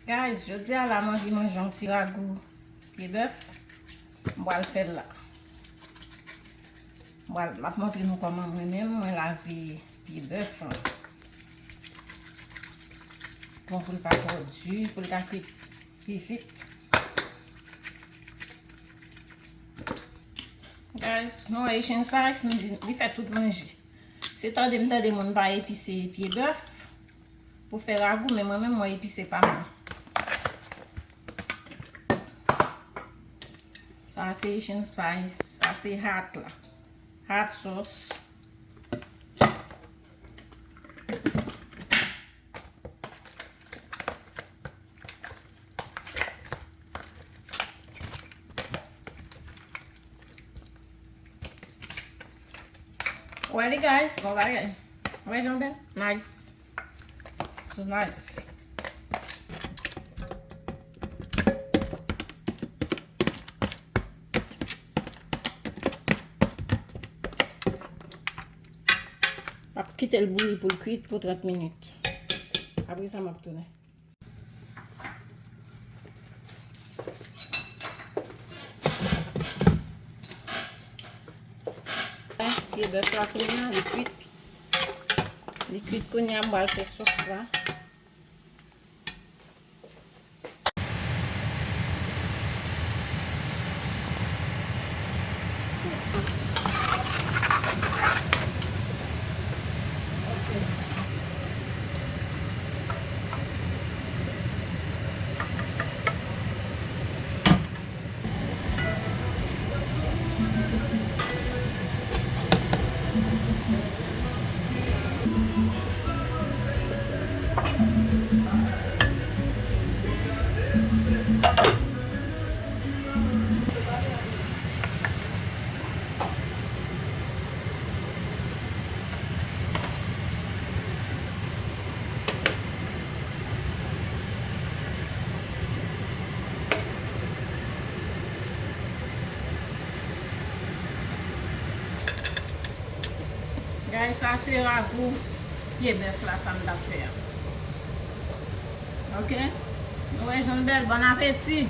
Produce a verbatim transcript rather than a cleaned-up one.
Guys, jodi a la, m anvi manje yon ti ragou pye bèf. M pral fè l la. M pral, m ap montre nou kòman mwen menm, mwen lave pye bèf lan. Bon, pou l pa twò di, pou l ka kwit pi vit. Guys, nou wè Haitian Spice, li, li fè tout manje. Se tande m tande moun pa epise pye bèf pou fè ragou, men mwen menm mwen epise pa mwen. Sa se Haitian Spice, sa se hot la. Hot sauce. Wè li, guys, bon bagay. Wè jan bèl? Nice. So nice. M ap kite l bouyi pou l kwit pou trant minit. Apre sa, m ap tounen. Pye bèf la kounye a, li kwit. Li kwit kounye a, m pral fè sòs la. Guys, sa se ragou pye bèf la, sa m t ap fè a. Ok? Nou wè jan l bèl, bon apeti!